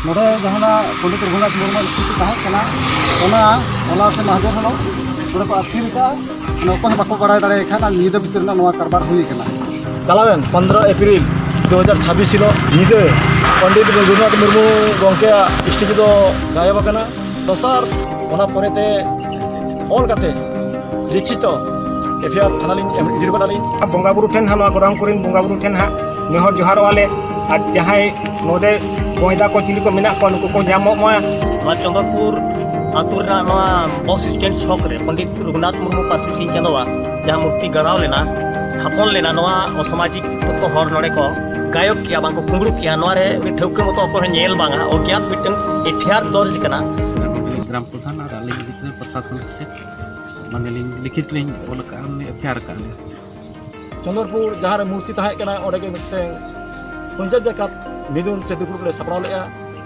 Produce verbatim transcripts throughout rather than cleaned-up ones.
ᱱᱚᱰᱮ ᱡᱟᱦᱟᱱᱟᱜ ᱯᱚᱱᱰᱤᱛ ᱨᱚᱜᱷᱩᱱᱟᱛᱷ ᱢᱩᱨᱢᱩᱣᱟᱜ ᱥᱢᱨᱤᱛᱤ ᱛᱟᱦᱮᱸ ᱠᱟᱱᱟ, ᱚᱱᱟ ᱦᱚᱞᱟ ᱥᱮ ᱢᱟᱦᱫᱮᱨ ᱦᱤᱞᱳᱜ ᱱᱚᱰᱮ ᱠᱚ ᱟᱹᱛᱠᱤᱨ ᱟᱠᱟᱫᱼᱟ᱾ ᱚᱱᱟ ᱚᱠᱚᱭ ᱦᱚᱸ ᱵᱟᱠᱚ ᱵᱟᱲᱟᱭ ᱫᱟᱲᱮᱭᱟᱜ ᱠᱷᱟᱱ, ᱟᱨ ᱧᱤᱫᱟᱹ ᱵᱷᱤᱛᱤᱨ ᱨᱮᱱᱟᱜ ᱱᱚᱣᱟ ᱠᱟᱨᱵᱟᱨ ᱦᱩᱭ ᱟᱠᱟᱱᱟ᱾ ᱪᱟᱞᱟᱣᱮᱱ ᱯᱚᱱᱫᱽᱨᱚ ᱮᱯᱨᱤᱞ ᱫᱩ ᱦᱟᱡᱟᱨ ᱪᱷᱟᱵᱵᱤᱥ ᱦᱤᱞᱳᱜ ᱧᱤᱫᱟᱹ ᱯᱚᱱᱰᱤᱛ ᱨᱚᱜᱷᱩᱱᱟᱛᱷ ᱢᱩᱨᱢᱩ ᱜᱚᱢᱠᱮᱭᱟᱜ ᱥᱴᱮᱪᱩ ᱫᱚ ᱜᱟᱭᱚᱵ ᱟᱠᱟᱱᱟ᱾ ᱫᱚᱥᱟᱨ, ᱚᱱᱟ ᱯᱚᱨᱮᱛᱮ ᱚᱞ ᱠᱟᱛᱮ ᱞᱤᱠᱷᱤᱛᱚ ᱮᱯᱷ ᱟᱭ ᱟᱨ ᱛᱷᱟᱱᱟ ᱞᱤᱧ ᱮᱢ ᱤᱫᱤ ᱠᱟᱫᱟᱞᱤᱧ᱾ ᱵᱚᱸᱜᱟ ᱵᱩᱨᱩ ᱴᱷᱮᱱ ᱦᱟᱸᱜ, ᱱᱚᱣᱟ ᱜᱚᱨᱟᱢ ᱠᱚᱨᱮᱱ ᱵᱚᱸᱜᱟ ᱵᱩᱨᱩ ᱴᱷᱮᱱ ᱦᱟᱸᱜ ᱱᱮᱦᱚᱨ ᱡᱚᱦᱟᱨᱚᱜᱼᱟ ᱞᱮ᱾ ᱟᱨ ᱡᱟᱦᱟᱸᱭ ᱱᱚᱰᱮ ᱵᱚᱭᱫᱟ ᱠᱚ ᱪᱤᱞᱤ ᱠᱚ ᱢᱮᱱᱟᱜ ᱠᱚᱣᱟ, ᱱᱩᱠᱩ ᱠᱚ ᱧᱟᱢᱚᱜ ᱢᱟ᱾ ᱱᱚᱣᱟ ᱪᱚᱸᱫᱚᱨᱯᱩᱨ ᱟᱹᱛᱩ ᱨᱮᱱᱟᱜ ᱱᱚᱣᱟ ᱵᱚᱥ ᱥᱴᱮᱱᱰ ᱪᱷᱚᱠ ᱨᱮ ᱯᱚᱱᱰᱤᱛ ᱨᱚᱜᱷᱩᱱᱟᱛᱷ ᱢᱩᱨᱢᱩ ᱯᱟᱹᱨᱥᱤ ᱥᱤᱧ ᱪᱟᱸᱫᱚᱣᱟᱜ ᱡᱟᱦᱟᱸ ᱢᱩᱨᱛᱤ ᱜᱟᱲᱟᱣ ᱞᱮᱱᱟ, ᱛᱷᱟᱯᱚᱱ ᱞᱮᱱᱟ, ᱱᱚᱣᱟ ᱚᱥᱟᱢᱟᱡᱤᱠ ᱛᱚᱛᱛᱚ ᱦᱚᱲ ᱱᱚᱰᱮ ᱠᱚ ᱜᱟᱭᱚᱵ ᱠᱮᱜᱼᱟ, ᱵᱟᱝ ᱠᱚ ᱠᱩᱢᱵᱽᱲᱩ ᱠᱮᱜᱼᱟ, ᱱᱚᱣᱟ ᱨᱮ ᱩᱱᱤ ᱴᱷᱟᱹᱣᱠᱟᱹ ᱢᱚᱛᱚ ᱚᱠᱚᱭ ᱦᱚᱸ ᱧᱮᱞ ᱵᱟᱝᱟ, ᱚᱜᱽᱜᱭᱟᱛ ᱢᱤᱫᱴᱟᱝ ᱮᱯᱷ ᱟᱭ ᱟᱨ ᱫᱚᱨᱡᱽ ᱠᱟᱱᱟ᱾ ᱜᱨᱟᱢ ᱯᱨᱚᱫᱷᱟᱱ ᱟᱨ ᱟᱹᱞᱤᱧ ᱵᱷᱤᱛᱨᱤ ᱯᱨᱚᱥᱟᱥᱚᱱ ᱴᱷᱮᱱ ᱢᱟᱱᱮ ᱞᱤᱧ ᱞᱤᱠᱷᱤᱛ ᱞᱤᱧ ᱚᱞ ᱟᱠᱟᱫᱼᱟ, ᱢᱟᱱᱮ ᱮᱯᱷ ᱟᱭ ᱟᱨ ᱟᱠᱟᱫᱼᱟ ᱞᱤᱧ᱾ ᱪᱚᱸᱫᱚᱨᱯᱩᱨ ᱡᱟᱦᱟᱸ ᱨᱮ ᱢᱩᱨᱛᱤ ᱛᱟᱦᱮᱸ ᱠᱟᱱᱟ, ᱚᱸᱰᱮ ᱜᱮ ᱢᱤᱫᱴᱟᱝ ᱯᱚᱧᱪᱟᱭᱮᱛ ᱡᱟᱠᱟᱛ ᱢᱤᱫᱩᱱ ᱥᱮ ᱫᱩᱯᱲᱩᱵ ᱞᱮ ᱥᱟᱯᱲᱟᱣ ᱞᱮᱫᱼᱟ᱾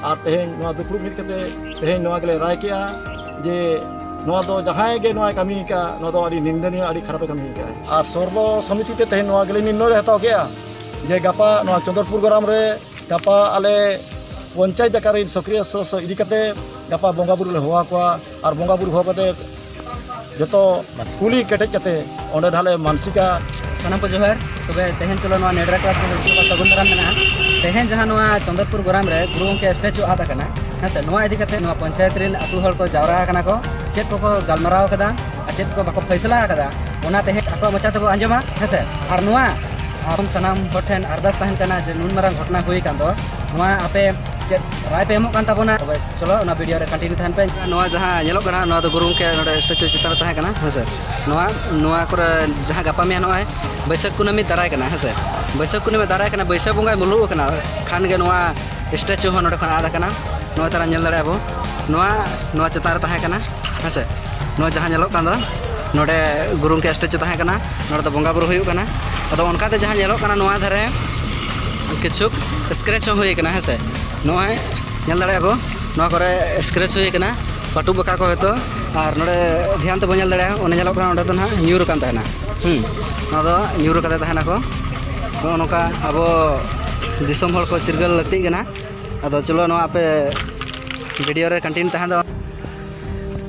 ᱟᱨ ᱛᱮᱦᱮᱧ ᱱᱚᱣᱟ ᱫᱩᱯᱲᱩᱵ ᱢᱤᱫ ᱠᱟᱛᱮ ᱛᱮᱦᱮᱧ ᱱᱚᱣᱟ ᱜᱮᱞᱮ ᱨᱟᱭ ᱠᱮᱜᱼᱟ ᱡᱮ ᱱᱚᱣᱟ ᱫᱚ ᱡᱟᱦᱟᱸᱭ ᱜᱮ ᱱᱚᱣᱟᱭ ᱠᱟᱹᱢᱤ ᱟᱠᱟᱫ, ᱱᱚᱣᱟ ᱫᱚ ᱟᱹᱰᱤ ᱱᱤᱱᱫᱚᱱᱤᱭᱚ, ᱟᱹᱰᱤ ᱠᱷᱟᱨᱟᱯᱮ ᱠᱟᱹᱢᱤ ᱟᱠᱟᱫᱼᱟ᱾ ᱟᱨ ᱥᱚᱨᱵᱚ ᱥᱚᱢᱤᱛᱤ ᱛᱮ ᱛᱮᱦᱮᱧ ᱱᱚᱣᱟ ᱜᱮᱞᱮ ᱱᱤᱨᱱᱚᱭ ᱞᱮ ᱦᱟᱛᱟᱣ ᱠᱮᱜᱼᱟ ᱡᱮ ᱜᱟᱯᱟ ᱱᱚᱣᱟ ᱪᱚᱸᱫᱚᱨᱯᱩᱨ ᱜᱚᱨᱟᱢ ᱨᱮ ᱜᱟᱯᱟ ᱟᱞᱮ ᱯᱚᱧᱪᱟᱭᱮᱛ ᱡᱟᱠᱟ ᱨᱮᱱ ᱥᱚᱠᱨᱤᱭᱚ ᱥᱚ-, ᱥᱚ ᱤᱫᱤ ᱠᱟᱛᱮ ᱜᱟᱯᱟ ᱵᱚᱸᱜᱟ ᱵᱩᱨᱩ ᱞᱮ ᱦᱚᱦᱚ ᱟᱠᱚᱣᱟ᱾ ᱟᱨ ᱵᱚᱸᱜᱟ ᱵᱩᱨᱩ ᱦᱚᱦᱚ ᱠᱟᱛᱮ ᱡᱚᱛᱚ ᱠᱩᱞᱤ ᱠᱮᱴᱮᱡ ᱠᱟᱛᱮ ᱚᱸᱰᱮ ᱱᱟᱦᱟᱜ ᱞᱮ ᱢᱟᱱᱥᱤᱠᱟ᱾ ᱥᱟᱱᱟᱢ ᱠᱚ ᱡᱚᱦᱟᱨ᱾ ᱛᱚᱵᱮ ᱛᱮᱦᱮᱧ ᱪᱚᱞᱚ ᱱᱚᱣᱟ ᱱᱮᱰᱨᱟ ᱠᱞᱟᱥ ᱨᱮ ᱡᱚᱛᱚ ᱠᱚ ᱥᱟᱹᱜᱩᱱ ᱫᱟᱨᱟᱢ ᱢᱮᱱᱟᱜᱼᱟ᱾ ᱛᱮᱦᱮᱧ ᱡᱟᱦᱟᱸ ᱱᱚᱣᱟ ᱪᱚᱸᱫᱚᱨᱯᱩᱨ ᱜᱚᱨᱟᱢ ᱨᱮ ᱜᱩᱨᱩ ᱜᱚᱢᱠᱮ ᱥᱴᱮᱪᱩ ᱟᱫ ᱟᱠᱟᱱᱟ, ᱦᱮᱸ ᱥᱮ, ᱱᱚᱣᱟ ᱤᱫᱤ ᱠᱟᱛᱮ ᱱᱚᱣᱟ ᱯᱚᱧᱪᱟᱭᱮᱛ ᱨᱮᱱ ᱟᱹᱛᱩ ᱦᱚᱲ ᱠᱚ ᱡᱟᱣᱨᱟ ᱟᱠᱟᱱᱟ ᱠᱚ, ᱪᱮᱫ ᱠᱚᱠᱚ ᱜᱟᱞᱢᱟᱨᱟᱣ ᱟᱠᱟᱫᱟ ᱟᱨ ᱪᱮᱫ ᱠᱚ ᱵᱟᱠᱚ ᱯᱷᱟᱭᱥᱟᱞᱟ ᱟᱠᱟᱫᱟ, ᱚᱱᱟ ᱛᱮᱦᱮᱧ ᱟᱠᱚᱣᱟᱜ ᱢᱚᱪᱟ ᱛᱮᱵᱚ ᱟᱸᱡᱚᱢᱟ, ᱦᱮᱸ ᱥᱮ᱾ ᱟᱨ ᱱᱚᱣᱟ ᱟᱵᱚ ᱥᱟᱱᱟᱢ ᱦᱚᱲ ᱴᱷᱮᱱ ᱟᱨᱫᱟᱥ ᱛᱟᱦᱮᱱ ᱠᱟᱱᱟ ᱡᱮ ᱱᱩᱱ ᱢᱟᱨᱟᱝ ᱜᱷᱚᱴᱚᱱᱟ ᱦᱩᱭ ᱟᱠᱟᱱ ᱫᱚ, ᱱᱚᱣᱟ ᱟᱯᱮ ᱪᱮᱫ ᱨᱟᱭ ᱯᱮ ᱮᱢᱚᱜ ᱠᱟᱱ ᱛᱟᱵᱚᱱᱟ? ᱛᱚᱵᱮ ᱪᱚᱞᱚ ᱚᱱᱟ ᱵᱷᱤᱰᱤᱭᱳ ᱨᱮ ᱠᱚᱱᱴᱤᱱᱤᱭᱩ ᱛᱟᱦᱮᱱ ᱯᱮ᱾ ᱱᱚᱣᱟ ᱡᱟᱦᱟᱸ ᱧᱮᱞᱚᱜ ᱠᱟᱱᱟ, ᱱᱚᱣᱟ ᱫᱚ ᱜᱩᱨᱩ ᱜᱚᱢᱠᱮ ᱱᱚᱰᱮ ᱥᱴᱮᱪᱩ ᱪᱮᱛᱟᱱ ᱨᱮ ᱛᱟᱦᱮᱸ ᱠᱟᱱᱟ, ᱦᱮᱸ ᱥᱮ᱾ ᱱᱚᱣᱟ, ᱱᱚᱣᱟ ᱠᱚᱨᱮ ᱡᱟᱦᱟᱸ ᱜᱟᱯᱟ ᱢᱮᱭᱟᱝ ᱱᱚᱜᱼᱚᱭ ᱵᱟᱹᱭᱥᱟᱹᱠᱷ ᱠᱩᱱᱟᱹᱢᱤ ᱫᱟᱨᱟᱭ ᱠᱟᱱᱟ, ᱦᱮᱸ ᱥᱮ᱾ ᱵᱟᱹᱭᱥᱟᱹᱠᱷ ᱠᱩᱱᱟᱹᱢᱤ ᱫᱟᱨᱟᱭ ᱠᱟᱱᱟ, ᱵᱟᱹᱭᱥᱟᱹᱠᱷ ᱵᱚᱸᱜᱟᱭ ᱢᱩᱞᱩᱜ ᱠᱟᱱᱟ ᱠᱷᱟᱱ ᱜᱮ ᱱᱚᱣᱟ ᱥᱴᱮᱪᱩ ᱦᱚᱸ ᱱᱚᱰᱮ ᱠᱷᱚᱱ ᱟᱫ ᱟᱠᱟᱱᱟ᱾ ᱱᱚᱣᱟ ᱛᱟᱨᱟ ᱧᱮᱞ ᱫᱟᱲᱮᱭᱟᱜᱼᱟ ᱵᱚ, ᱱᱚᱣᱟ, ᱱᱚᱣᱟ ᱪᱮᱛᱟᱱ ᱨᱮ ᱛᱟᱦᱮᱸ ᱠᱟᱱᱟ, ᱦᱮᱸ ᱥᱮ᱾ ᱱᱚᱣᱟ ᱡᱟᱦᱟᱸ ᱧᱮᱞᱚᱜ ᱠᱟᱱ ᱫᱚ, ᱱᱚᱰᱮ ᱜᱩᱨᱩ ᱜᱚᱢᱠᱮ ᱥᱴᱮᱪᱩ ᱛᱟᱦᱮᱸ ᱠᱟᱱᱟ, ᱱᱚᱰᱮ ᱫᱚ ᱵᱚᱸᱜᱟ ᱵᱩᱨᱩ ᱦᱩᱭᱩᱜ ᱠᱟᱱᱟ᱾ ᱟᱫᱚ ᱚᱱᱠᱟᱛᱮ ᱡᱟᱦᱟᱸ ᱧᱮᱞᱚᱜ ᱠᱟᱱᱟ, ᱱᱚᱣᱟ ᱫᱷᱟᱨᱮ ᱠᱤᱪᱷᱩ ᱥᱠᱨᱮᱪ ᱦᱚᱸ ᱦᱩᱭ ᱠᱟᱱᱟ, ᱦᱮᱸ ᱥᱮ᱾ ᱱᱚᱜᱼᱚᱭ ᱧᱮᱞ ᱫᱟᱲᱮᱭᱟᱜᱼᱟ ᱵᱚ, ᱱᱚᱣᱟ ᱠᱚᱨᱮ ᱥᱠᱨᱮᱪ ᱦᱩᱭ ᱠᱟᱱᱟ, ᱯᱟᱹᱴᱩᱵ ᱟᱠᱟᱫ ᱠᱚ ᱦᱚᱭᱛᱳ᱾ ᱟᱨ ᱱᱚᱰᱮ ᱫᱷᱮᱭᱟᱱ ᱛᱮᱵᱚ ᱧᱮᱞ ᱫᱟᱲᱮᱭᱟᱜᱼᱟ, ᱚᱱᱮ ᱧᱮᱞᱚᱜ ᱠᱟᱱᱟ, ᱚᱸᱰᱮ ᱫᱚ ᱱᱟᱦᱟᱜ ᱧᱩᱨ ᱟᱠᱟᱱ ᱛᱟᱦᱮᱱᱟ᱾ ᱦᱩᱸ, ᱱᱚᱣᱟ ᱫᱚ ᱧᱩᱨ ᱟᱠᱟᱫ ᱛᱟᱦᱮᱱᱟᱠᱚ᱾ ᱱᱚᱜᱼᱚ ᱱᱚᱝᱠᱟ ᱟᱵᱚ ᱫᱤᱥᱚᱢ ᱦᱚᱲ ᱠᱚ ᱪᱤᱨᱜᱟᱹᱞ ᱞᱟᱹᱠᱛᱤᱜ ᱠᱟᱱᱟ᱾ ᱟᱫᱚ ᱪᱚᱞᱚ, ᱱᱚᱣᱟ ᱟᱯᱮ ᱵᱷᱤᱰᱤᱭᱳ ᱨᱮ ᱠᱚᱱᱴᱤᱱᱤᱭᱩ ᱛᱟᱦᱮᱸ ᱫᱚ᱾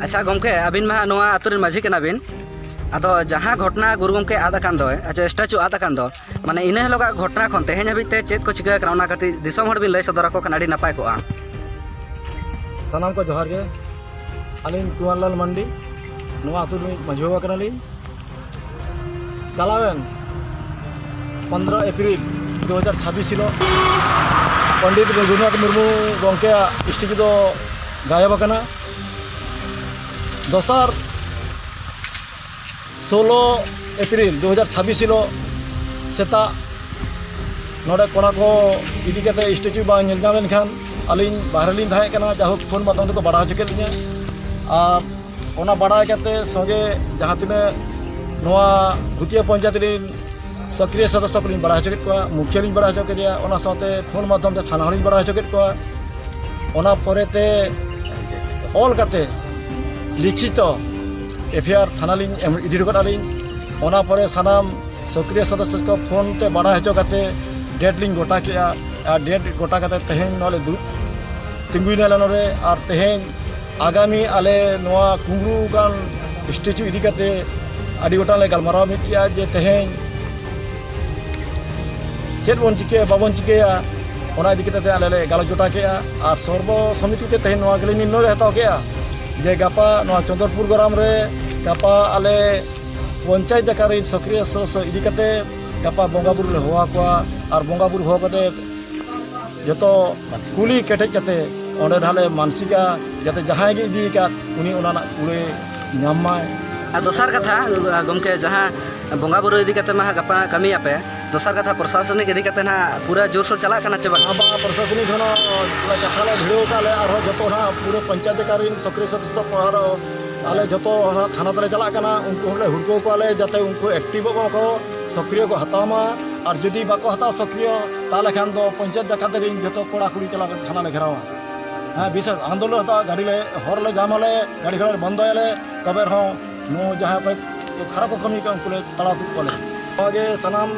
ᱟᱪᱪᱷᱟ ᱜᱚᱢᱠᱮ, ᱟᱹᱵᱤᱱ ᱢᱟ ᱦᱟᱸᱜ ᱱᱚᱣᱟ ᱟᱹᱛᱩ ᱨᱮᱱ ᱢᱟᱹᱡᱷᱤ ᱠᱟᱱᱟ ᱵᱤᱱ᱾ ᱟᱫᱚ ᱡᱟᱦᱟᱸ ᱜᱷᱚᱴᱚᱱᱟ ᱜᱩᱨᱩ ᱜᱚᱢᱠᱮ ᱟᱫ ᱟᱠᱟᱱ ᱫᱚᱭ, ᱟᱪᱪᱷᱟ, ᱥᱴᱮᱪᱩ ᱟᱫ ᱟᱠᱟᱱ ᱫᱚ, ᱢᱟᱱᱮ ᱤᱱᱟᱹ ᱦᱤᱞᱳᱜᱟᱜ ᱜᱷᱚᱴᱚᱱᱟ ᱠᱷᱚᱱ ᱛᱮᱦᱮᱧ ᱦᱟᱹᱵᱤᱡ ᱛᱮ ᱪᱮᱫ ᱠᱚ ᱪᱤᱠᱟᱹ ᱟᱠᱟᱱᱟ, ᱚᱱᱟ ᱠᱟᱹᱴᱤᱡ ᱫᱤᱥᱚᱢ ᱦᱚᱲ ᱵᱤᱱ ᱞᱟᱹᱭ ᱥᱚᱫᱚᱨ ᱟᱠᱚ ᱠᱷᱟᱱ ᱟᱹᱰᱤ ᱱᱟᱯᱟᱭ ᱠᱚᱜᱼᱟ᱾ ᱥᱟᱱᱟᱢ ᱠᱚ ᱡᱚᱦᱟᱨ ᱜᱮ᱾ ᱟᱹᱞᱤᱧ ᱠᱩᱸᱣᱟᱨᱞᱟᱞ ᱢᱟᱱᱰᱤ, ᱱᱚᱣᱟ ᱟᱹᱛᱩ ᱨᱤᱱᱤᱡ ᱢᱟᱹᱡᱷᱤ ᱵᱟᱵᱟ ᱠᱟᱱᱟᱞᱤᱧ᱾ ᱪᱟᱞᱟᱣᱮᱱ ᱯᱚᱱᱫᱽᱨᱚ ᱮᱯᱨᱤᱞ ᱫᱩ ᱦᱟᱡᱟᱨ ᱪᱷᱟᱵᱵᱤᱥ ᱦᱤᱞᱳᱜ ᱯᱚᱱᱰᱤᱛ ᱨᱚᱜᱷᱩᱱᱟᱛᱷ ᱢᱩᱨᱢᱩ ᱜᱚᱢᱠᱮᱭᱟᱜ ᱥᱴᱮᱪᱩ ᱫᱚ ᱜᱟᱭᱚᱵ ᱟᱠᱟᱱᱟ᱾ ᱫᱚᱥᱟᱨ ᱥᱳᱞᱳ ᱮᱯᱨᱤᱞ ᱫᱩ ᱦᱟᱡᱟᱨ ᱪᱷᱟᱵᱵᱤᱥ ᱦᱤᱞᱳᱜ ᱥᱮᱛᱟᱜ ᱱᱚᱰᱮ ᱠᱚᱲᱟ ᱠᱚ ᱤᱫᱤ ᱠᱟᱛᱮ ᱥᱴᱮᱪᱩ ᱵᱟᱝ ᱧᱮᱞ ᱧᱟᱢ ᱞᱮᱱᱠᱷᱟᱱ ᱟᱹᱞᱤᱧ ᱵᱟᱦᱨᱮ ᱞᱤᱧ ᱛᱟᱦᱮᱸ ᱠᱟᱱᱟ, ᱡᱟᱭᱦᱳᱠ ᱯᱷᱳᱱ ᱢᱟᱫᱽᱫᱷᱚᱢ ᱛᱮᱠᱚ ᱵᱟᱲᱟᱭ ᱦᱚᱪᱚ ᱠᱮᱫ ᱞᱤᱧᱟ᱾ ᱟᱨ ᱚᱱᱟ ᱵᱟᱲᱟᱭ ᱠᱟᱛᱮ ᱥᱚᱸᱜᱮ ᱡᱟᱦᱟᱸ ᱛᱤᱱᱟᱹᱜ ᱱᱚᱣᱟ ᱵᱷᱩᱛᱤᱭᱟᱹ ᱯᱚᱧᱪᱟᱭᱮᱛ ᱨᱤᱱ ᱥᱚᱠᱨᱤᱭᱚ ᱥᱚᱫᱚᱥᱥᱚ ᱠᱚᱞᱤᱧ ᱵᱟᱲᱟᱭ ᱦᱚᱪᱚ ᱠᱮᱫ ᱠᱚᱣᱟ, ᱢᱩᱠᱷᱤᱭᱟᱹ ᱞᱤᱧ ᱵᱟᱲᱟᱭ ᱦᱚᱪᱚ ᱠᱮᱫᱮᱭᱟ, ᱚᱱᱟ ᱥᱟᱶᱛᱮ ᱯᱷᱳᱱ ᱢᱟᱫᱽᱫᱷᱚᱢ ᱛᱮ ᱛᱷᱟᱱᱟ ᱦᱚᱸᱞᱤᱧ ᱵᱟᱲᱟᱭ ᱦᱚᱪᱚ ᱠᱮᱫ ᱠᱚᱣᱟ᱾ ᱚᱱᱟ ᱯᱚᱨᱮᱛᱮ ᱚᱞ ᱠᱟᱛᱮ ᱞᱤᱠᱷᱤᱛᱚ ᱮᱯᱷ ᱟᱭ ᱟᱨ ᱛᱷᱟᱱᱟ ᱞᱤᱧ ᱮᱢ ᱤᱫᱤ ᱦᱚᱴᱚ ᱠᱟᱫᱟ ᱞᱤᱧ᱾ ᱚᱱᱟ ᱯᱚᱨᱮ ᱥᱟᱱᱟᱢ ᱥᱚᱠᱨᱤᱭᱚ ᱥᱚᱫᱚᱥᱥᱚ ᱠᱚ ᱯᱷᱳᱱ ᱛᱮ ᱵᱟᱲᱟᱭ ᱦᱚᱪᱚ ᱠᱟᱛᱮ ᱰᱮᱴ ᱞᱤᱧ ᱜᱚᱴᱟ ᱠᱮᱜᱼᱟ᱾ ᱟᱨ ᱰᱮᱴ ᱜᱚᱴᱟ ᱠᱟᱛᱮ ᱛᱮᱦᱮᱧ ᱱᱚᱣᱟ ᱞᱮ ᱫᱩᱲᱩᱵ ᱛᱤᱸᱜᱩᱭᱮᱱᱟ ᱱᱚᱰᱮ᱾ ᱟᱨ ᱛᱮᱦᱮᱧ ᱟᱜᱟᱢᱤ ᱟᱞᱮ ᱱᱚᱣᱟ ᱠᱩᱢᱵᱽᱲᱩ ᱟᱠᱟᱱ ᱥᱴᱮᱪᱩ ᱤᱫᱤ ᱠᱟᱛᱮ ᱟᱹᱰᱤ ᱜᱚᱴᱟᱝ ᱞᱮ ᱜᱟᱞᱢᱟᱨᱟᱣ ᱢᱤᱫ ᱠᱮᱜᱼᱟ ᱡᱮ ᱛᱮᱦᱮᱧ ᱪᱮᱫ ᱵᱚᱱ ᱪᱤᱠᱟᱹᱭᱟ, ᱵᱟᱵᱚᱱ ᱪᱤᱠᱟᱹᱭᱟ, ᱚᱱᱟ ᱤᱫᱤ ᱠᱟᱛᱮ ᱟᱞᱮ ᱞᱮ ᱜᱟᱞᱚᱪ ᱜᱚᱴᱟ ᱠᱮᱜᱼᱟ᱾ ᱟᱨ ᱥᱚᱨᱵᱚ ᱥᱚᱢᱤᱛᱤ ᱛᱮ ᱛᱮᱦᱮᱧ ᱱᱚᱣᱟ ᱜᱮᱞᱮ ᱱᱤᱨᱱᱚᱭ ᱞᱮ ᱦᱟᱛᱟᱣ ᱠᱮᱜᱼᱟ ᱡᱮ ᱜᱟᱯᱟ ᱱᱚᱣᱟ ᱪᱚᱸᱫᱚᱨᱯᱩᱨ ᱜᱨᱟᱢ ᱨᱮ ᱜᱟᱯᱟ ᱟᱞᱮ ᱯᱚᱧᱪᱟᱭᱮᱛ ᱡᱟᱠᱟ ᱨᱮᱱ ᱥᱚᱠᱨᱤᱭᱚ ᱥᱚᱫᱚᱥᱥᱚ ᱤᱫᱤ ᱠᱟᱛᱮ ᱜᱟᱯᱟ ᱵᱚᱸᱜᱟ ᱵᱩᱨᱩ ᱞᱮ ᱦᱚᱦᱚ ᱟᱠᱚᱣᱟ᱾ ᱟᱨ ᱵᱚᱸᱜᱟ ᱵᱩᱨᱩ ᱦᱚᱦᱚ ᱠᱟᱛᱮ ᱡᱚᱛᱚ ᱠᱩᱞᱤ ᱠᱮᱴᱮᱡ ᱠᱟᱛᱮ ᱚᱸᱰᱮ ᱱᱟᱦᱟᱜ ᱞᱮ ᱢᱟᱱᱥᱤᱠᱟ, ᱡᱟᱛᱮ ᱡᱟᱦᱟᱸᱭ ᱜᱮ ᱤᱫᱤ ᱟᱠᱟᱫ ᱩᱱᱤ ᱚᱱᱟ ᱨᱮᱱᱟᱜ ᱠᱩᱲᱟᱹᱭ ᱧᱟᱢ ᱢᱟᱭ᱾ ᱟᱨ ᱫᱚᱥᱟᱨ ᱠᱟᱛᱷᱟ, ᱜᱚᱢᱠᱮ, ᱡᱟᱦᱟᱸ ᱵᱚᱸᱜᱟ ᱵᱩᱨᱩ ᱤᱫᱤ ᱠᱟᱛᱮ ᱢᱟ ᱦᱟᱸᱜ ᱜᱟᱯᱟ ᱠᱟᱹᱢᱤᱭᱟᱯᱮ, ᱫᱚᱥᱟᱨ ᱠᱟᱛᱷᱟ, ᱯᱨᱚᱥᱟᱥᱚᱱᱤᱠ ᱤᱫᱤ ᱠᱟᱛᱮ ᱱᱟᱦᱟᱜ ᱯᱩᱨᱟᱹ ᱡᱳᱨᱥᱳᱨ ᱪᱟᱞᱟᱜ ᱠᱟᱱᱟ ᱪᱮ ᱵᱟᱝ? ᱟᱵᱚ ᱯᱨᱚᱥᱟᱥᱚᱱᱤᱠ ᱦᱚᱸ ᱱᱚᱣᱟ ᱠᱟᱛᱷᱟ ᱞᱮ ᱵᱷᱤᱲᱟᱹᱣ ᱠᱟᱜ ᱞᱮ, ᱟᱨᱦᱚᱸ ᱡᱚᱛᱚ ᱱᱟᱦᱟᱜ ᱯᱩᱨᱟᱹ ᱯᱚᱧᱪᱟᱭᱮᱛ ᱡᱟᱠᱟ ᱨᱮᱱ ᱥᱚᱠᱨᱤᱭᱚ ᱥᱚᱫᱚᱥᱥᱚ ᱯᱟᱲᱦᱟᱣ ᱟᱞᱮ ᱡᱚᱛᱚ ᱦᱟᱸᱜ ᱛᱷᱟᱱᱟ ᱛᱮᱞᱮ ᱪᱟᱞᱟᱜ ᱠᱟᱱᱟ, ᱩᱱᱠᱩ ᱦᱚᱸᱞᱮ ᱦᱩᱲᱠᱟᱹᱣ ᱠᱚᱣᱟᱞᱮ ᱡᱟᱛᱮ ᱩᱱᱠᱩ ᱮᱠᱴᱤᱵᱚᱜ ᱢᱟᱠᱚ, ᱥᱚᱠᱨᱤᱭᱚ ᱠᱚ ᱦᱟᱛᱟᱣ ᱢᱟ᱾ ᱟᱨ ᱡᱩᱫᱤ ᱵᱟᱠᱚ ᱦᱟᱛᱟᱣᱟ ᱥᱚᱠᱨᱤᱭᱚ, ᱛᱟᱦᱚᱞᱮ ᱠᱷᱟᱱ ᱫᱚ ᱯᱚᱧᱪᱟᱭᱮᱛ ᱡᱟᱠᱟᱛ ᱨᱮᱱ ᱡᱚᱛᱚ ᱠᱚᱲᱟ ᱠᱩᱲᱤ ᱪᱟᱞᱟᱣ ᱠᱟᱛᱮ ᱛᱷᱟᱱᱟ ᱞᱮ ᱜᱷᱮᱨᱟᱣᱟ᱾ ᱦᱮᱸ, ᱵᱤᱥᱮᱥ ᱟᱱᱫᱳᱞᱚᱱ ᱦᱟᱛᱟᱣᱟ, ᱜᱟᱹᱰᱤ ᱞᱮ ᱦᱚᱨ ᱞᱮ ᱡᱟᱢ ᱟᱞᱮ, ᱜᱟᱹᱰᱤ ᱜᱷᱚᱲᱟ ᱞᱮ ᱵᱚᱱᱫᱚᱭᱟᱞᱮ, ᱛᱚᱵᱮ ᱨᱮᱦᱚᱸ ᱱᱚᱣᱟ ᱡᱟᱦᱟᱸ ᱠᱚ ᱠᱷᱟᱨᱟᱯ ᱠᱚ ᱠᱟᱹᱢᱤ ᱠᱟᱱᱟ ᱩᱱᱠᱩ ᱞᱮ ᱛᱟᱲᱟᱣ ᱛᱩᱫ ᱠᱚᱣᱟᱞᱮ᱾ ᱱᱚᱣᱟ ᱜᱮ ᱥᱟᱱᱟᱢ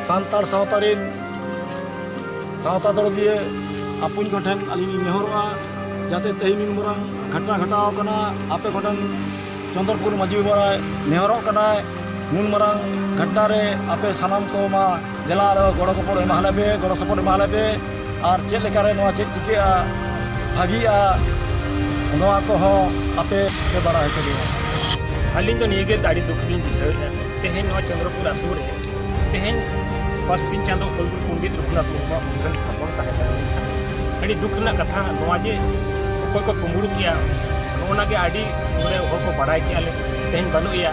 ᱥᱟᱱᱛᱟᱲ ᱥᱟᱶᱛᱟ ᱨᱮᱱ ᱥᱟᱶᱛᱟ ᱫᱚᱨᱚᱫᱤᱭᱟᱹ ᱟᱯᱚᱱ ᱠᱚ ᱴᱷᱮᱱ ᱟᱹᱞᱤᱧ ᱞᱤᱧ ᱱᱮᱦᱚᱨᱚᱜᱼᱟ, ᱡᱟᱛᱮ ᱛᱮᱦᱮᱧ ᱱᱩᱱ ᱢᱟᱨᱟᱝ ᱜᱷᱚᱴᱚᱱᱟ ᱜᱷᱚᱴᱟᱣ ᱟᱠᱟᱱᱟ, ᱟᱯᱮ ᱠᱚ ᱴᱷᱮᱱ ᱪᱚᱸᱫᱚᱨᱯᱩᱨ ᱢᱟᱹᱡᱷᱤ ᱵᱟᱵᱟᱭ ᱱᱮᱦᱚᱨᱚᱜ ᱠᱟᱱᱟᱭ, ᱱᱩᱱ ᱢᱟᱨᱟᱝ ᱜᱷᱚᱴᱚᱱᱟ ᱨᱮ ᱟᱯᱮ ᱥᱟᱱᱟᱢ ᱠᱚ ᱢᱟ ᱫᱮᱞᱟ ᱟᱨᱚ ᱜᱚᱲᱚ ᱜᱚᱯᱚᱲ ᱮᱢᱟ ᱞᱮᱯᱮ, ᱜᱚᱲᱚ ᱥᱚᱯᱚᱦᱚᱫ ᱮᱢᱟ ᱞᱮᱯᱮ, ᱟᱨ ᱪᱮᱫ ᱞᱮᱠᱟᱨᱮ ᱱᱚᱣᱟ ᱪᱮᱫ ᱪᱤᱠᱟᱹᱜᱼᱟ, ᱵᱷᱟᱹᱜᱤᱜᱼᱟ, ᱱᱚᱣᱟ ᱠᱚᱦᱚᱸ ᱟᱯᱮ ᱯᱮ ᱵᱟᱲᱟᱭ ᱦᱚᱪᱚ ᱞᱮᱭᱟ᱾ ᱟᱹᱞᱤᱧ ᱫᱚ ᱱᱤᱭᱟᱹᱜᱮ ᱟᱹᱰᱤ ᱫᱩᱠ ᱞᱤᱧ ᱵᱩᱡᱷᱟᱹᱣᱮᱫᱼᱟ, ᱛᱮᱦᱮᱧ ᱱᱚᱣᱟ ᱪᱚᱸᱫᱽᱨᱚᱯᱩᱨ ᱟᱹᱛᱩ ᱨᱮ ᱛᱮᱦᱮᱧ ᱯᱟᱹᱨᱥᱤ ᱪᱟᱸᱫᱚ ᱩᱞᱜᱩᱨᱩ ᱯᱚᱱᱰᱤᱛ ᱨᱚᱜᱷᱩᱱᱟᱛᱷ ᱢᱩᱨᱢᱩᱣᱟᱜ ᱢᱩᱴᱷᱟᱹᱱ ᱛᱷᱟᱯᱚᱱ ᱛᱟᱦᱮᱸ ᱠᱟᱱᱟ᱾ ᱟᱹᱰᱤ ᱫᱩᱠ ᱨᱮᱱᱟᱜ ᱠᱟᱛᱷᱟ ᱱᱚᱣᱟ ᱡᱮ ᱚᱠᱚᱭ ᱠᱚ ᱠᱩᱢᱵᱽᱲᱩ ᱠᱮᱜᱼᱟ, ᱱᱚᱜᱼᱚ ᱱᱟ ᱜᱮ ᱟᱹᱰᱤ ᱯᱩᱨᱟᱹ ᱦᱚᱲ ᱠᱚ ᱵᱟᱲᱟᱭ ᱠᱮᱜᱼᱟ ᱞᱮ, ᱛᱮᱦᱮᱧ ᱵᱟᱹᱱᱩᱜ ᱮᱭᱟ᱾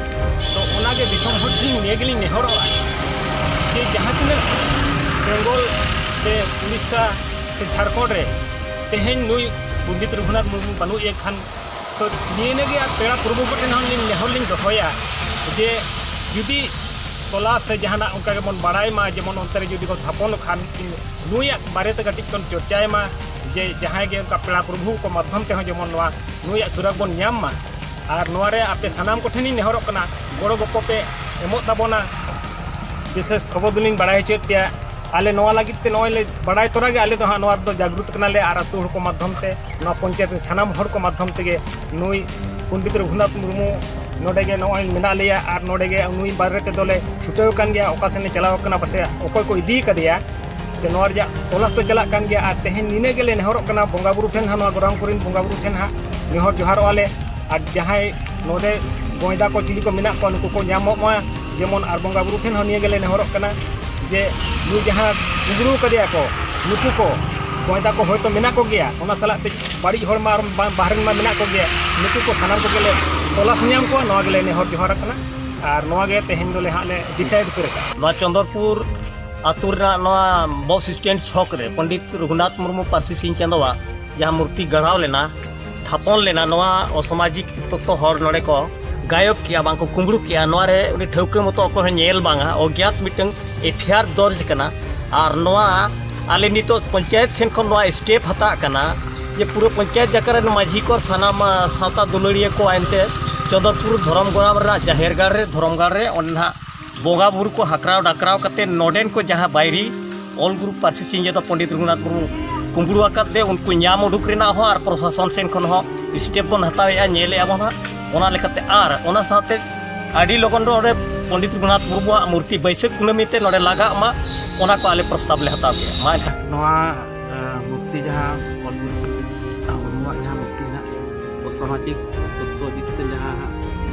ᱛᱚ ᱚᱱᱟ ᱜᱮ ᱫᱤᱥᱚᱢ ᱦᱚᱲ ᱴᱷᱮᱱ ᱱᱤᱭᱟᱹ ᱜᱮᱞᱤᱧ ᱱᱮᱦᱚᱨᱚᱜᱼᱟ ᱡᱮ ᱡᱟᱦᱟᱸ ᱛᱤᱱᱟᱹᱜ ᱵᱮᱝᱜᱚᱞ ᱥᱮ ᱩᱲᱤᱥᱥᱟ ᱥᱮ ᱡᱷᱟᱲᱠᱷᱚᱸᱰ ᱨᱮ ᱛᱮᱦᱮᱧ ᱱᱩᱭ ᱯᱚᱱᱰᱤᱛ ᱨᱚᱜᱷᱩᱱᱟᱛᱷ ᱢᱩᱨᱢᱩ ᱵᱟᱹᱱᱩᱜ ᱮᱭᱟ ᱠᱷᱟᱱ, ᱛᱚ ᱱᱤᱭᱟᱹ ᱜᱮ ᱟᱨ ᱯᱮᱲᱟ ᱯᱨᱚᱵᱷᱩ ᱠᱚ ᱴᱷᱮᱱ ᱦᱚᱸ ᱞᱤᱧ ᱱᱮᱦᱚᱨ ᱞᱤᱧ ᱫᱚᱦᱚᱭᱟ ᱡᱮ ᱡᱩᱫᱤ ᱛᱚᱞᱟ ᱥᱮ ᱡᱟᱦᱟᱱᱟᱜ ᱚᱱᱠᱟ ᱜᱮᱵᱚᱱ ᱵᱟᱲᱟᱭ ᱢᱟ, ᱡᱮᱢᱚᱱ ᱚᱱᱛᱮ ᱨᱮ ᱡᱩᱫᱤ ᱠᱚ ᱛᱷᱟᱯᱚᱱᱚᱜ ᱠᱷᱟᱱ ᱱᱩᱭᱟᱜ ᱵᱟᱨᱮᱛᱮ ᱠᱟᱹᱴᱤᱡ ᱵᱚᱱ ᱪᱚᱨᱪᱟᱭ ᱢᱟ, ᱡᱮ ᱡᱟᱦᱟᱸᱭ ᱜᱮ ᱚᱱᱠᱟ ᱯᱮᱲᱟ ᱯᱨᱚᱵᱷᱩ ᱠᱚ ᱢᱟᱫᱽᱫᱷᱚᱢ ᱛᱮᱦᱚᱸ ᱡᱮᱢᱚᱱ ᱱᱚᱣᱟ ᱱᱩᱭᱟᱜ ᱥᱩᱨᱟᱜᱽ ᱵᱚᱱ ᱧᱟᱢ ᱢᱟ᱾ ᱟᱨ ᱱᱚᱣᱟ ᱨᱮ ᱟᱯᱮ ᱥᱟᱱᱟᱢ ᱠᱚᱴᱷᱮᱱᱤᱧ ᱱᱮᱦᱚᱨᱚᱜ ᱠᱟᱱᱟ, ᱜᱚᱲᱚ ᱜᱚᱯᱚ ᱯᱮ ᱮᱢᱚᱜ ᱛᱟᱵᱚᱱᱟ᱾ ᱵᱤᱥᱮᱥ ᱠᱷᱚᱵᱚᱨ ᱫᱚᱞᱤᱧ ᱵᱟᱲᱟᱭ ᱦᱚᱪᱚᱭᱮᱫ ᱯᱮᱭᱟ, ᱟᱞᱮ ᱱᱚᱣᱟ ᱞᱟᱹᱜᱤᱫ ᱛᱮ ᱱᱚᱜᱼᱚᱭ ᱞᱮ ᱵᱟᱲᱟᱭ ᱛᱚᱨᱟ ᱜᱮ, ᱟᱞᱮ ᱫᱚ ᱦᱟᱸᱜ ᱱᱚᱣᱟ ᱨᱮᱫᱚ ᱡᱟᱜᱽᱨᱩᱛ ᱠᱟᱱᱟᱞᱮ ᱟᱨ ᱟᱹᱛᱩ ᱦᱚᱲ ᱠᱚ ᱢᱟᱫᱽᱫᱷᱚᱢ ᱛᱮ, ᱱᱚᱣᱟ ᱯᱚᱧᱪᱟᱭᱮᱛ ᱨᱮᱱ ᱥᱟᱱᱟᱢ ᱦᱚᱲ ᱠᱚ ᱢᱟᱫᱽᱫᱷᱚᱢ ᱛᱮᱜᱮ ᱱᱩᱭ ᱯᱚᱱᱰᱤᱛ ᱨᱚᱜᱷᱩᱱᱟᱛᱷ ᱢᱩᱨᱢᱩ ᱱᱚᱰᱮ ᱜᱮ ᱱᱚᱜᱼᱚᱭ ᱢᱮᱱᱟᱜ ᱞᱮᱭᱟ ᱟᱨ ᱱᱚᱰᱮ ᱜᱮ ᱱᱩᱭ ᱵᱟᱨᱮ ᱛᱮᱫᱚ ᱞᱮ ᱪᱷᱩᱴᱟᱹᱣ ᱟᱠᱟᱱ ᱜᱮᱭᱟ᱾ ᱚᱠᱟ ᱥᱮᱱ ᱞᱮ ᱪᱟᱞᱟᱣ ᱟᱠᱟᱱᱟ, ᱯᱟᱥᱮ ᱚᱠᱚᱭ ᱠᱚ ᱤᱫᱤ ᱟᱠᱟᱫᱮᱭᱟ, ᱡᱮ ᱱᱚᱣᱟ ᱨᱮᱭᱟᱜ ᱛᱚᱞᱟᱥ ᱫᱚ ᱪᱟᱞᱟᱜ ᱠᱟᱱ ᱜᱮᱭᱟ᱾ ᱟᱨ ᱛᱮᱦᱮᱧ ᱱᱤᱱᱟᱹᱜ ᱜᱮᱞᱮ ᱱᱮᱦᱚᱨᱚᱜ ᱠᱟᱱᱟ ᱵᱚᱸᱜᱟ ᱵᱩᱨᱩ ᱴᱷᱮᱱ ᱦᱚᱸ, ᱱᱚᱣᱟ ᱜᱚᱨᱟᱢ ᱠᱚᱨᱮᱱ ᱵᱚᱸᱜᱟ ᱵᱩᱨᱩ ᱴᱷᱮᱱ ᱦᱟᱸᱜ ᱱᱮᱦᱚᱨ ᱡᱚᱦᱟᱨᱚᱜᱼᱟ ᱞᱮ᱾ ᱟᱨ ᱡᱟᱦᱟᱸᱭ ᱱᱚᱰᱮ ᱜᱚᱸᱭᱫᱟ ᱠᱚ ᱪᱤᱞᱤ ᱠᱚ ᱢᱮᱱᱟᱜ ᱠᱚᱣᱟ, ᱱᱩᱠᱩ ᱠᱚ ᱧᱟᱢᱚᱜ ᱢᱟ ᱡᱮᱢᱚᱱ᱾ ᱟᱨ ᱵᱚᱸᱜᱟ ᱵᱩᱨᱩ ᱴᱷᱮᱱ ᱦᱚᱸ ᱱᱤᱭᱟᱹ ᱜᱮᱞᱮ ᱱᱮᱦᱚᱨᱚᱜ ᱠᱟᱱᱟ ᱡᱮ ᱱᱩᱭ ᱡᱟᱦᱟᱸ ᱠᱩᱢᱵᱽᱲᱩ ᱠᱟᱫᱮᱭᱟ ᱠᱚ, ᱱᱩᱠᱩ ᱠᱚ ᱜᱚᱸᱭᱫᱟ ᱠᱚ ᱦᱚᱭᱛᱳ ᱢᱮᱱᱟᱜ ᱠᱚᱜᱮᱭᱟ, ᱚᱱᱟ ᱥᱟᱞᱟᱜ ᱛᱮ ᱵᱟᱹᱲᱤᱡ ᱦᱚᱲ ᱢᱟ ᱟᱨ ᱵᱟ-, ᱵᱟᱦᱨᱮ ᱨᱮᱱ ᱢᱟ ᱢᱮᱱᱟᱜ ᱠᱚᱜᱮᱭᱟ, ᱱᱩᱠᱩ ᱠᱚ ᱥᱟᱱᱟᱢ ᱠᱚᱜᱮ ᱞᱮ ᱛᱚᱞᱟᱥ ᱧᱟᱢ ᱠᱚᱣᱟ, ᱱᱚᱣᱟ ᱜᱮᱞᱮ ᱱᱮᱦᱚᱨ ᱡᱚᱦᱟᱨ ᱟᱠᱟᱱᱟ᱾ ᱟᱨ ᱱᱚᱣᱟ ᱜᱮ ᱛᱮᱦᱮᱧ ᱫᱚᱞᱮ ᱦᱟᱸᱜ ᱞᱮ ᱰᱤᱥᱟᱭᱤᱰ ᱩᱛᱟᱹᱨ ᱟᱠᱟᱫᱼᱟ᱾ ᱱᱚᱣᱟ ᱪᱚᱸᱫᱚᱨᱯᱩᱨ ᱟᱹᱛᱩ ᱨᱮᱱᱟᱜ ᱱᱚᱣᱟ ᱵᱚᱥ ᱥᱴᱮᱱᱰ ᱪᱷᱚᱠ ᱨᱮ ᱯᱚᱱᱰᱤᱛ ᱨᱚᱜᱷᱩᱱᱟᱛᱷ ᱢᱩᱨᱢᱩ ᱯᱟᱹᱨᱥᱤ ᱥᱤᱧ ᱪᱟᱸᱫᱚᱣᱟᱜ ᱡᱟᱦᱟᱸ ᱢᱩᱨᱛᱤ ᱜᱟᱲᱟᱣ ᱞᱮᱱᱟ, ᱛᱷᱟᱯᱚᱱ ᱞᱮᱱᱟ, ᱱᱚᱣᱟ ᱚᱥᱟᱢᱟᱡᱤᱠ ᱛᱚᱛᱛᱚ ᱦᱚᱲ ᱱᱚᱰᱮ ᱠᱚ ᱜᱟᱭᱚᱵ ᱠᱮᱜᱼᱟ, ᱵᱟᱝ ᱠᱚ ᱠᱩᱢᱵᱽᱲᱩ ᱠᱮᱜᱼᱟ᱾ ᱱᱚᱣᱟ ᱨᱮ ᱩᱱᱤ ᱴᱷᱟᱹᱣᱠᱟᱹ ᱢᱚᱛᱚ ᱚᱠᱚᱭ ᱦᱚᱸ ᱧᱮᱞ ᱵᱟᱝᱟ, ᱚᱜᱽᱭᱟᱛ ᱢᱤᱫᱴᱟᱝ ᱮᱯᱷ ᱟᱭ ᱟᱨ ᱫᱚᱨᱡᱽ ᱠᱟᱱᱟ᱾ ᱟᱨ ᱱᱚᱣᱟ ᱟᱞᱮ ᱱᱤᱛᱚᱜ ᱯᱚᱧᱪᱟᱭᱮᱛ ᱥᱮᱱ ᱠᱷᱚᱱ ᱱᱚᱣᱟ ᱥᱴᱮᱯ ᱦᱟᱛᱟᱜ ᱠᱟᱱᱟ ᱡᱮ ᱯᱩᱨᱟᱹ ᱯᱚᱧᱪᱟᱭᱮᱛ ᱡᱟᱠᱟ ᱨᱮᱱ ᱢᱟᱹᱡᱷᱤ ᱠᱚ, ᱥᱟᱱᱟᱢ, ᱟ, ᱥᱟᱶᱛᱟ ᱫᱩᱞᱟᱹᱲᱤᱭᱟᱹ ᱠᱚ ᱮᱱᱛᱮ ᱪᱚᱸᱫᱚᱨᱯᱩᱨ ᱫᱷᱚᱨᱚᱢ ᱜᱚᱨᱟᱢ ᱨᱮᱱᱟᱜ ᱡᱟᱦᱮᱨ ᱜᱟᱲ ᱨᱮ, ᱫᱷᱚᱨᱚᱢ ᱜᱟᱲ ᱨᱮ, ᱚᱸᱰᱮ ᱱᱟᱦᱟᱜ ᱵᱚᱸᱜᱟ ᱵᱩᱨᱩ ᱠᱚ ᱦᱟᱠᱨᱟᱣ ᱰᱟᱠᱨᱟᱣ ᱠᱟᱛᱮ ᱱᱚᱰᱮᱱ ᱠᱚ ᱡᱟᱦᱟᱸ ᱵᱟᱭᱨᱤ ᱚᱞ ᱜᱩᱨᱩ ᱯᱟᱹᱨᱥᱤ ᱥᱤᱧ ᱪᱟᱸᱫᱚ ᱯᱚᱱᱰᱤᱛ ᱨᱚᱜᱷᱩᱱᱟᱛᱷ ᱢᱩᱨᱢᱩ ᱠᱩᱢᱵᱽᱲᱩ ᱟᱠᱟᱫ ᱛᱮ ᱩᱱᱠᱩ ᱧᱟᱢ ᱩᱰᱩᱠ ᱨᱮᱱᱟᱜ ᱦᱚᱸ ᱟᱨ ᱯᱨᱚᱥᱟᱥᱚᱱ ᱥᱮᱱ ᱠᱷᱚᱱ ᱦᱚᱸ ᱥᱴᱮᱯ ᱵᱚᱱ ᱦᱟᱛᱟᱣᱮᱫᱼᱟ, ᱧᱮᱞᱮᱫᱼᱟ ᱵᱚᱱ ᱦᱟᱸᱜ᱾ ᱚᱱᱟ ᱞᱮᱠᱟᱛᱮ ᱟᱨ ᱚᱱᱟ ᱥᱟᱶᱛᱮ ᱟᱹᱰᱤ ᱞᱚᱜᱚᱱ ᱱᱚᱰᱮ ᱯᱚᱱᱰᱤᱛ ᱨᱚᱜᱷᱩᱱᱟᱛᱷ ᱢᱩᱨᱢᱩᱣᱟᱜ ᱢᱩᱨᱛᱤ ᱵᱟᱹᱭᱥᱟᱹᱠᱷ ᱠᱩᱱᱟᱹᱢᱤ ᱛᱮ ᱱᱚᱰᱮ ᱞᱟᱜᱟᱜ ᱢᱟ, ᱚᱱᱟ ᱠᱚ ᱟᱞᱮ ᱯᱨᱚᱥᱛᱟᱵ ᱞᱮ ᱦᱟᱛᱟᱣ ᱠᱮᱫᱼᱟ᱾ ᱢᱟ ᱮᱱᱠᱷᱟᱱ ᱱᱚᱣᱟ, ᱮ, ᱢᱩᱨᱛᱤ ᱡᱟᱦᱟᱸ ᱚᱞ ᱜᱩᱨᱩ ᱢᱩᱨᱢᱩᱣᱟᱜ ᱡᱟᱦᱟᱸ ᱢᱩᱨᱛᱤ ᱦᱮᱱᱟᱜ, ᱚᱥᱟᱢᱟᱡᱤᱠ ᱛᱚᱛᱛᱷᱚ ᱤᱫᱤ ᱠᱟᱛᱮ ᱡᱟᱦᱟᱸ ᱦᱟᱸᱜ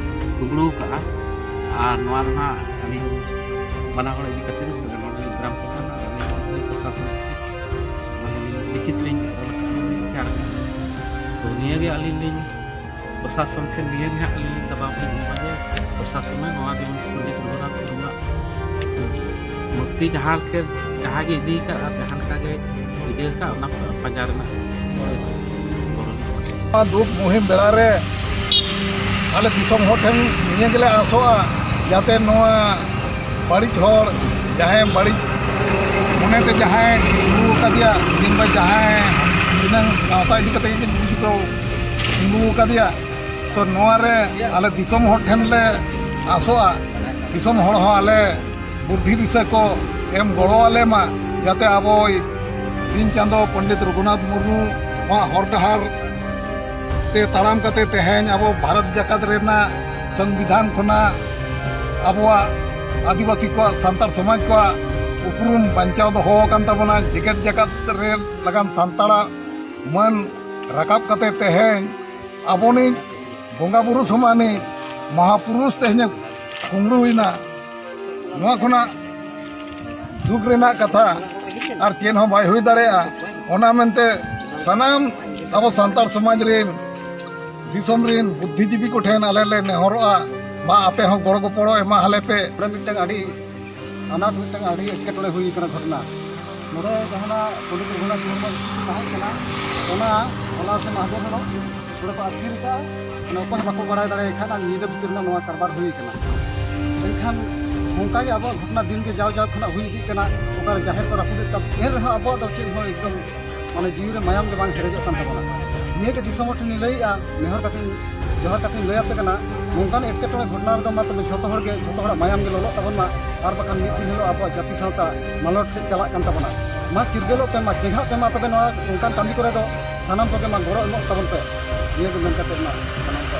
ᱠᱩᱢᱵᱽᱲᱩ ᱟᱠᱟᱜᱼᱟ, ᱟᱨ ᱱᱚᱣᱟ ᱫᱚ ᱦᱟᱸᱜ ᱟᱹᱞᱤᱧ ᱵᱟᱱᱟ ᱦᱚᱲ ᱤᱫᱤ ᱠᱟᱛᱮ ᱱᱚᱰᱮ ᱜᱨᱟᱢ ᱯᱨᱚᱫᱷᱟᱱ ᱟᱨ ᱟᱹᱞᱤᱧ ᱱᱚᱰᱮ ᱯᱨᱚᱥᱟᱥᱚᱱ ᱢᱟᱱᱮ ᱞᱤᱠᱷᱤᱛ ᱞᱤᱧ ᱚᱞ ᱟᱠᱟᱫᱼᱟ, ᱞᱤᱧ ᱵᱷᱮᱡᱟ ᱟᱠᱟᱫᱼᱟ᱾ ᱛᱚ ᱱᱤᱭᱟᱹᱜᱮ ᱟᱹᱞᱤᱧ ᱞᱤᱧ ᱯᱨᱚᱥᱟᱥᱚᱱ ᱴᱷᱮᱱ ᱱᱤᱭᱟᱹ ᱜᱮ ᱦᱟᱸᱜ ᱟᱹᱞᱤᱧ ᱞᱤᱧ ᱫᱟᱵᱟᱣ ᱞᱤᱧ ᱮᱢᱟ ᱡᱮ ᱯᱨᱚᱥᱟᱥᱚᱱ ᱱᱚᱣᱟ ᱡᱮᱢᱚᱱ ᱯᱚᱱᱰᱤᱛ ᱨᱚᱜᱷᱩᱱᱟᱛᱷ ᱢᱩᱨᱢᱩᱣᱟᱜ ᱢᱩᱨᱛᱤ ᱡᱟᱦᱟᱸ ᱞᱮᱠᱟ, ᱡᱟᱦᱟᱸ ᱜᱮ ᱤᱫᱤ ᱟᱠᱟᱫ ᱟᱨ ᱡᱟᱦᱟᱸ ᱞᱮᱠᱟ ᱜᱮ ᱤᱭᱟᱹ ᱟᱠᱟᱫ, ᱚᱱᱟ ᱯᱟᱸᱡᱟ ᱨᱮᱱᱟᱜ ᱜᱚᱲᱚ ᱞᱤᱧ ᱮᱢᱟ᱾ ᱱᱚᱣᱟ ᱫᱩᱠ ᱢᱩᱦᱤᱢ ᱵᱮᱲᱟ ᱨᱮ ᱟᱞᱮ ᱫᱤᱥᱚᱢ ᱦᱚᱲ ᱴᱷᱮᱱ ᱱᱤᱭᱟᱹ ᱜᱮᱞᱮ ᱟᱥᱚᱜᱼᱟ, ᱡᱟᱛᱮ ᱱᱚᱣᱟ ᱵᱟᱹᱲᱤᱡ ᱦᱚᱲ, ᱡᱟᱦᱟᱸᱭ ᱵᱟᱹᱲᱤᱡ ᱢᱚᱱᱮᱛᱮ ᱡᱟᱦᱟᱸᱭ ᱠᱩᱢᱵᱽᱲᱩ ᱟᱠᱟᱫᱮᱭᱟ, ᱠᱤᱝᱵᱟ ᱡᱟᱦᱟᱸᱭ ᱛᱤᱱᱟᱹᱝ ᱜᱟᱶᱛᱟ ᱤᱫᱤ ᱠᱟᱛᱮ ᱜᱮ ᱡᱩᱫᱤ ᱠᱚ ᱠᱩᱢᱵᱽᱲᱩ ᱟᱠᱟᱫᱮᱭᱟ, ᱛᱚ ᱱᱚᱣᱟ ᱨᱮ ᱟᱞᱮ ᱫᱤᱥᱚᱢ ᱦᱚᱲ ᱴᱷᱮᱱ ᱞᱮ ᱟᱥᱚᱜᱼᱟ, ᱫᱤᱥᱚᱢ ᱦᱚᱲ ᱦᱚᱸ ᱟᱞᱮ ᱵᱩᱫᱽᱫᱷᱤ ᱫᱤᱥᱟᱹ ᱠᱚ ᱮᱢ ᱜᱚᱲᱚ ᱟᱞᱮ ᱢᱟ, ᱡᱟᱛᱮ ᱟᱵᱚ ᱥᱤᱧ ᱪᱟᱸᱫᱚ ᱯᱚᱱᱰᱤᱛ ᱨᱚᱜᱷᱩᱱᱟᱛᱷ ᱢᱩᱨᱢᱩᱣᱟᱜ ᱦᱚᱨ ᱰᱟᱦᱟᱨ ᱛᱮ ᱛᱟᱲᱟᱢ ᱠᱟᱛᱮ ᱛᱮᱦᱮᱧ ᱟᱵᱚ ᱵᱷᱟᱨᱚᱛ ᱡᱟᱠᱟᱛ ᱨᱮᱱᱟᱜ ᱥᱚᱝᱵᱤᱫᱷᱟᱱ ᱠᱷᱚᱱᱟᱜ ᱟᱵᱚᱣᱟᱜ ᱟᱹᱫᱤᱵᱟᱹᱥᱤ ᱠᱚᱣᱟᱜ, ᱥᱟᱱᱛᱟᱲ ᱥᱚᱢᱟᱡᱽ ᱠᱚᱣᱟᱜ ᱩᱯᱨᱩᱢ ᱵᱟᱧᱪᱟᱣ ᱫᱚᱦᱚ ᱟᱠᱟᱱ ᱛᱟᱵᱚᱱᱟ᱾ ᱡᱮᱜᱮᱛ ᱡᱟᱠᱟᱛ ᱨᱮ ᱞᱟᱜᱟᱱ ᱥᱟᱱᱛᱟᱲᱟᱜ ᱢᱟᱹᱱ ᱨᱟᱠᱟᱵ ᱠᱟᱛᱮ ᱛᱮᱦᱮᱧ ᱟᱵᱚᱱᱤᱡ ᱵᱚᱸᱜᱟ ᱵᱩᱨᱩ ᱥᱚᱢᱟᱱᱤᱡ ᱢᱟᱦᱟᱯᱩᱨᱩᱥ ᱛᱮᱦᱮᱧᱮ ᱠᱩᱢᱵᱽᱲᱩᱭᱮᱱᱟ᱾ ᱱᱚᱣᱟ ᱠᱷᱚᱱᱟᱜ ᱫᱩᱠ ᱨᱮᱱᱟᱜ ᱠᱟᱛᱷᱟ ᱟᱨ ᱪᱮᱫ ᱦᱚᱸ ᱵᱟᱭ ᱦᱩᱭ ᱫᱟᱲᱮᱭᱟᱜᱼᱟ᱾ ᱚᱱᱟ ᱢᱮᱱᱛᱮ ᱥᱟᱱᱟᱢ ᱟᱵᱚ ᱥᱟᱱᱛᱟᱲ ᱥᱚᱢᱟᱡᱽ ᱨᱮᱱ, ᱫᱤᱥᱚᱢ ᱨᱮᱱ ᱵᱩᱫᱽᱫᱷᱤᱡᱤᱵᱤ ᱠᱚᱴᱷᱮᱱ ᱟᱞᱮ ᱞᱮ ᱱᱮᱦᱚᱨᱚᱜᱼᱟ, ᱢᱟ ᱟᱯᱮ ᱦᱚᱸ ᱜᱚᱲᱚ ᱜᱚᱯᱚᱲᱚ ᱮᱢᱟ ᱟᱞᱮ ᱯᱮ᱾ ᱱᱚᱰᱮ ᱢᱤᱫᱴᱟᱝ ᱟᱹᱰᱤ ᱟᱱᱟᱴ, ᱢᱤᱫᱴᱟᱝ ᱟᱹᱰᱤ ᱮᱴᱠᱮᱴᱚᱬᱮ ᱦᱩᱭ ᱟᱠᱟᱱᱟ ᱜᱷᱚᱴᱚᱱᱟ᱾ ᱱᱚᱰᱮ ᱡᱟᱦᱟᱱᱟᱜ ᱯᱚᱱᱰᱤᱛ ᱨᱚᱜᱷᱩᱱᱟᱛᱷ ᱢᱩᱨᱢᱩ ᱛᱟᱦᱮᱸ ᱠᱟᱱᱟ, ᱚᱱᱟ ᱦᱚᱞᱟ ᱥᱮ ᱢᱟᱦᱫᱮᱨ ᱦᱤᱞᱳᱜ ᱱᱚᱰᱮ ᱠᱚ ᱟᱹᱛᱠᱤᱨ ᱟᱠᱟᱫᱼᱟ᱾ ᱢᱟᱱᱮ ᱚᱠᱚᱭ ᱦᱚᱸ ᱵᱟᱠᱚ ᱵᱟᱲᱟᱭ ᱫᱟᱲᱮᱭᱟᱭ ᱠᱷᱟᱱ ᱟᱨ ᱧᱤᱫᱟᱹ ᱵᱷᱤᱛᱤᱨ ᱨᱮᱱᱟᱜ ᱱᱚᱣᱟ ᱠᱟᱨᱵᱟᱨ ᱦᱩᱭ ᱟᱠᱟᱱᱟ᱾ ᱢᱮᱱᱠᱷᱟᱱ ᱚᱱᱠᱟ ᱜᱮ ᱟᱵᱚᱣᱟᱜ ᱜᱷᱚᱴᱚᱱᱟ ᱫᱤᱱ ᱜᱮ ᱡᱟᱣ ᱡᱟᱣ ᱠᱷᱚᱱᱟᱜ ᱦᱩᱭ ᱤᱫᱤᱜ ᱠᱟᱱᱟ᱾ ᱚᱠᱟᱨᱮ ᱡᱟᱦᱮᱨ ᱠᱚ ᱨᱟᱹᱯᱩᱫᱮᱫ ᱛᱟᱵᱚᱱ, ᱮᱱ ᱨᱮᱦᱚᱸ ᱟᱵᱚᱣᱟᱜ ᱫᱚ ᱪᱮᱫ ᱦᱚᱸ ᱮᱠᱫᱚᱢ ᱢᱟᱱᱮ ᱡᱤᱣᱤ ᱨᱮ ᱢᱟᱭᱟᱢ ᱜᱮ ᱵᱟᱝ ᱦᱮᱰᱮᱡᱚᱜ ᱠᱟᱱ ᱛᱟᱵᱚᱱᱟ᱾ ᱱᱤᱭᱟᱹ ᱜᱮ ᱫᱤᱥᱚᱢ ᱦᱚᱲ ᱴᱷᱮᱱ ᱤᱧ ᱞᱟᱹᱭᱮᱜᱼᱟ, ᱱᱮᱦᱚᱨ ᱠᱟᱛᱮᱧ, ᱡᱚᱦᱟᱨ ᱠᱟᱛᱮᱧ ᱞᱟᱹᱭ ᱟᱯᱮ ᱠᱟᱱᱟ, ᱱᱚᱝᱠᱟᱱ ᱮᱴᱠᱮᱴᱚᱬᱮ ᱜᱷᱚᱴᱚᱱᱟ ᱨᱮᱫᱚ ᱢᱟ ᱛᱚᱵᱮ ᱡᱷᱚᱛᱚ ᱦᱚᱲ ᱜᱮ, ᱡᱷᱚᱛᱚ ᱦᱚᱲᱟᱜ ᱢᱟᱭᱟᱢ ᱜᱮ ᱞᱚᱞᱚᱜ ᱛᱟᱵᱚᱱ ᱢᱟ, ᱟᱨ ᱵᱟᱠᱷᱟᱱ ᱢᱤᱫ ᱫᱤᱱ ᱦᱤᱞᱳᱜ ᱟᱵᱚᱣᱟᱜ ᱡᱟᱹᱛᱤ ᱥᱟᱶᱛᱟ ᱢᱟᱞᱚᱴ ᱥᱮᱫ ᱪᱟᱞᱟᱜ ᱠᱟᱱ ᱛᱟᱵᱚᱱᱟ᱾ ᱢᱟ ᱪᱤᱨᱜᱟᱹᱞᱚᱜ ᱯᱮ, ᱢᱟ ᱪᱮᱸᱜᱷᱟᱜ ᱯᱮ, ᱢᱟ ᱛᱚᱵᱮ ᱱᱚᱣᱟ ᱚᱱᱠᱟᱱ ᱠᱟᱹᱢᱤ ᱠᱚᱨᱮ ᱫᱚ ᱥᱟᱱᱟᱢ ᱠᱚᱜᱮ ᱢᱟ ᱜᱚᱲᱚ ᱮᱢᱚᱜ ᱛᱟᱵᱚᱱ ᱯᱮ᱾ ᱱᱤᱭᱟᱹ ᱜᱮ ᱢᱮᱱ ᱠᱟᱛᱮ ᱢᱟ ᱥᱟᱱᱟᱢ ᱠᱚ